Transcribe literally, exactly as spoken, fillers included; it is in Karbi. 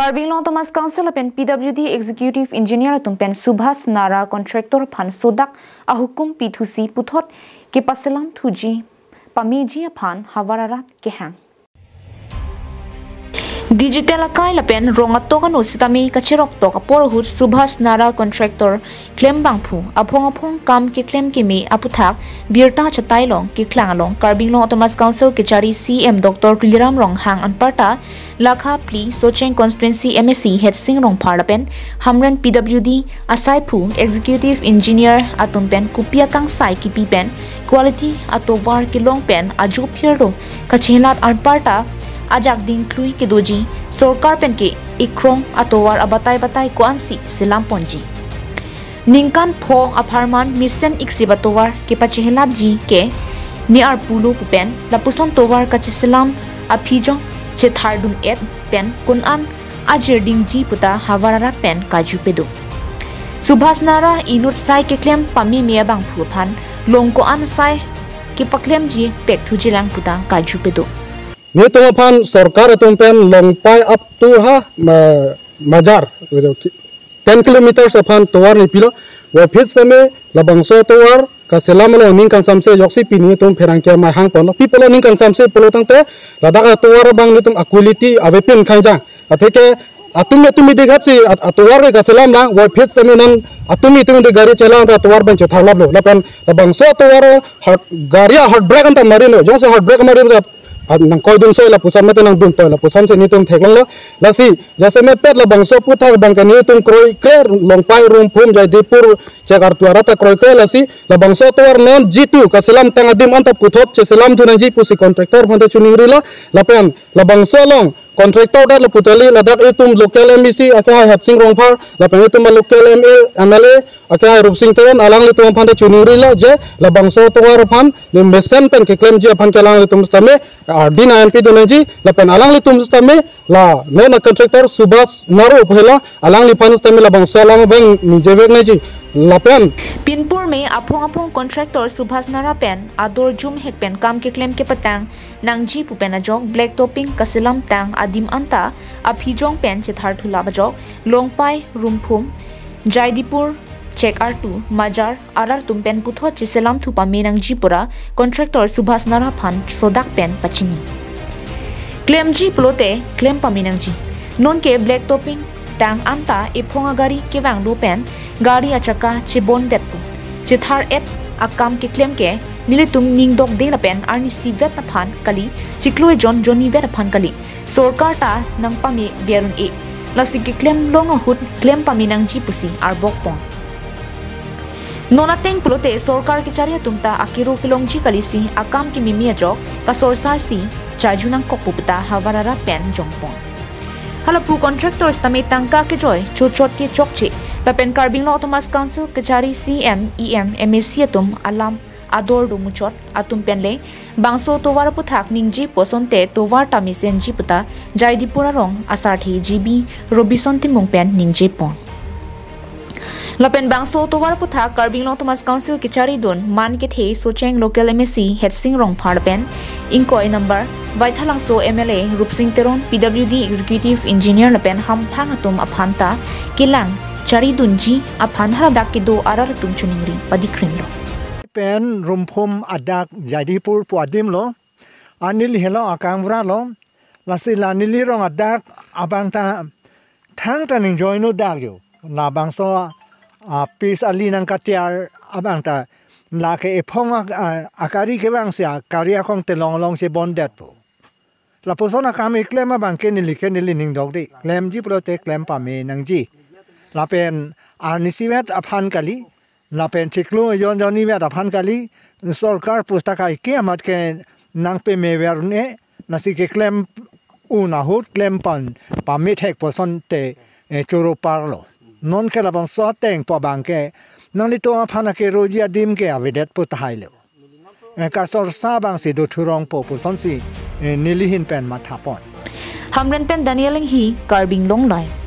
Karbi Anglong Autonomous Council lapen P W D Executive Engineer atum pen Subhas Nara contractor aphan sodak ahukum pithusi puthot kepaselam thuji pameji aphan havar arat kehang. Digital akai lapen rong atok ano sitame kacherok tok apor ahut Subhas Nara contractor klem bangphu aphong aphong kam keklem keme aputhak birta chatai along keklang along Karbi Anglong Autonomous Council kechari C M Doctor Tuliram Ronghang anparta lakha phli Socheng constituency M A C Hetsing Rongphar lapen Hamren P W D asaiphu executive engineer atum pen kopi akangsai kipi pen quality atovar kelong pen ajo phirlo kachelat anparta ajak dingklui kedoji sorkar pen ke ikrong atovar abatai batai ko-ansi selam ponji. Ningkan pho apharman mesen iksi ba tovar kepachehelatji ke ne arpulo pu pen lapuson tovar kacheselam aphijong chethardun et pen kun-an ajirdingji puta havar arat pen karju pedo. Subhas Nara inut sai keklem pameme abangphu aphan long ko-an sai kepaklemji pek thujilang puta karju pedo. Netum aphan sorkar atum pen Longpai up to ha ma, Majar, ten kilometers aphan tovar nepilo. Wapit same labangso tovar kaselam along ning kangsamse joksi pini netum pherangke mai hang ponlo. Pi pulo ning kangsamse pulo tangte ladak atovar abang netum a-quality avepin khangjang. Atheke atum atum idikhat si at-, atovar ke kaselam lang, wapit same non atum atum idik gari chelang ta atovar bang chetharlaplo. Lapen labangso atovar hard, gari a hard brake anta marino. Jongsi hard brake marin rat, at nangkoidun soi lapuson mate nangdun toi lapuson si netum theklonglo. Lasi jasemet pet labangso aputhak abang ke netum kroikre Longpai, Rumphum, Jaidipur, Chekartu arat ta kroikre lasi labangso atovar non jitu kaselam tang adim anta puthot cheselam thunangji pusi contractor aphanta choningrilo. Lapen labangso along contractor dat lapu tali ladak itum local M A C akehai Hetsing Rongphar lapen itum local M A, M L A akehai Rupsing Teron alanglitum aphanta choningrilo je labangso atovar aphan ne mesen pen keklemji aphan ke alanglitum sitame ardin a-M P donangji lapen alanglitum sitame la non a-contractor Subhas Nara pu hela alangliphan sitame labangso alam abang ningje vek nangji lapen pinpur me aphong aphong contractor Subhas Nara pen ador jumhek pen kam keklem kepatang nangji pu pen ajok black topping kaselam tang adim anta aphijong pen chethar thulap ajok Longpai, Rumphum, Jaidipur, Chekartu, Majar arat atum pen puthot cheselam thu pame nangji pura contractor Subhas Nara aphan sodak pen pachini. Klemji pulote klem pame nangji. Nonke black topping tang anta ephong agari kevanglo pen gari achaka chebondetpo. Chethar et akam keklem ke nelitum ning dokde lapen arnisi vet aphan kali, chiklo ejon jonni vet aphan kali. Sorkar ta nangpame verun e. Lasi keklem long ahut klem pame nangji pusi arbok pon. Non ateng pulote sorkar kechari atum ta akiro kelongji kalisi akam kememe ajok kasorsarsi charju nangkokpo puta havar arat pen jongpon. Halapu contractors tame tangka kejoi chochot ke chokche lapen Karbi Anglong Autonomous Council kechari C M, E M, M A C atum alam ador do muchot atum penle bangso tovar aputhak ningjepo asonte tovar ta mesenji puta Jaidipur arong asarthe G B Robison Timung pen ningjepon. Lapen bangso tovar aputhak Karbi Anglong Autonomous Council kecharidun man kethe Socheng local M A C Hetsing Rongphar pen ingkoi number Baithalangso M L A Rupsing Teron, P W D Executive Engineer lapen hamphang atum aphanta kelang charidunji aphan haladak kedo arat atum choningri padikrimlo. Pen Rumphum adak Jaidipur pu adim lo, anili helo akangvra lo, lasi la neli rong adak abang ta thangta ningjoinu dak yo. Labangso, ah, pis ali nangkatiar abang ta lake ephong ak-, ah, akari kevangsi akari akong telong long chebondetpo. Lapuson akam keklem abang ke neli ke neli ning dokde. Klemji pulote klem pame nangji. Lapen arnisi vet aphan kali. Lapen chiklo ejon jonni vet aphan kali. Sorkar pustaka ike amat ke nangpame verun e. Lasi keklem un ahut klem pan pame thekpo asonte, eh, choro parlo. Nonke labangso atengpo abang ke nanglitum aphan akeroji adim ke avedetpo tahai lo. Eh, kasorsa abangsi do thurongpo pusonsi, eh, neli ahin pen mathapon. Hamren pen Daniel Enghi, Karbi Anglong Live.